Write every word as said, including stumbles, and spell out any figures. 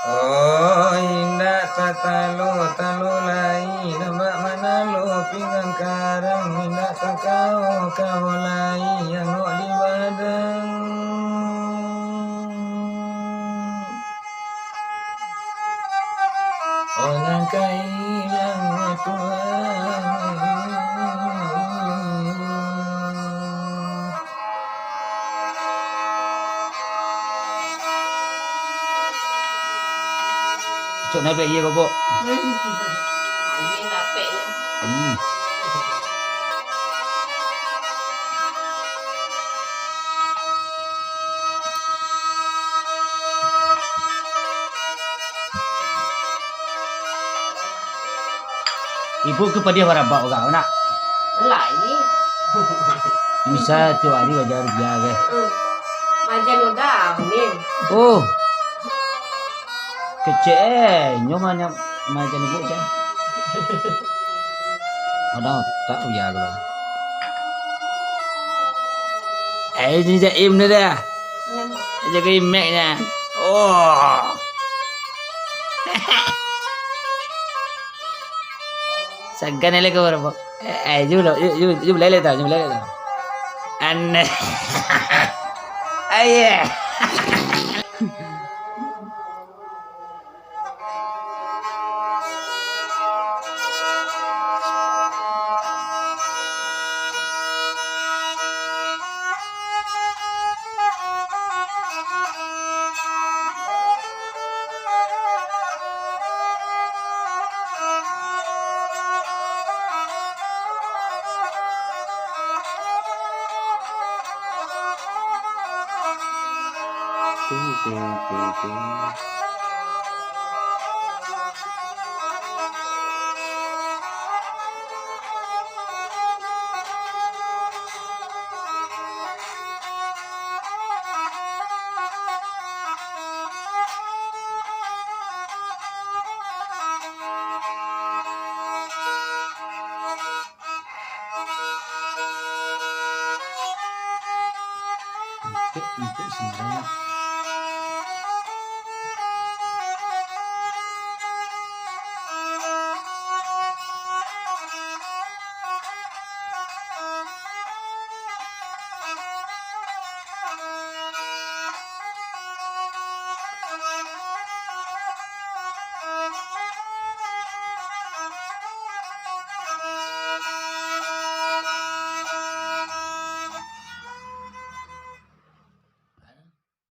Oh, indak tatalo-talo lai, ndak bak manalo pinggan karang, indak takao-kao lai angok di badan. Oh, nan ka ilang Tuhan. Cok, naik, iya, Koko. Angin dapek je. Hmm. Ibu ke padiah barabak urang nak? Lai. Bisa tiok hari bajar rupiah ke? Hmm. Majan udah, Amin. Oh. Kecek eh, nyo mah nyo majan ibu cak. Ada otak uya tu. Eh, ni jaim ni dah. Jaga imek nya. Oh. Sagan elok kau, Bro. Eh, eh, you lo, you, you, you belai tau, you belai tau. Aneh. Aye. Untuk, untuk sebenarnya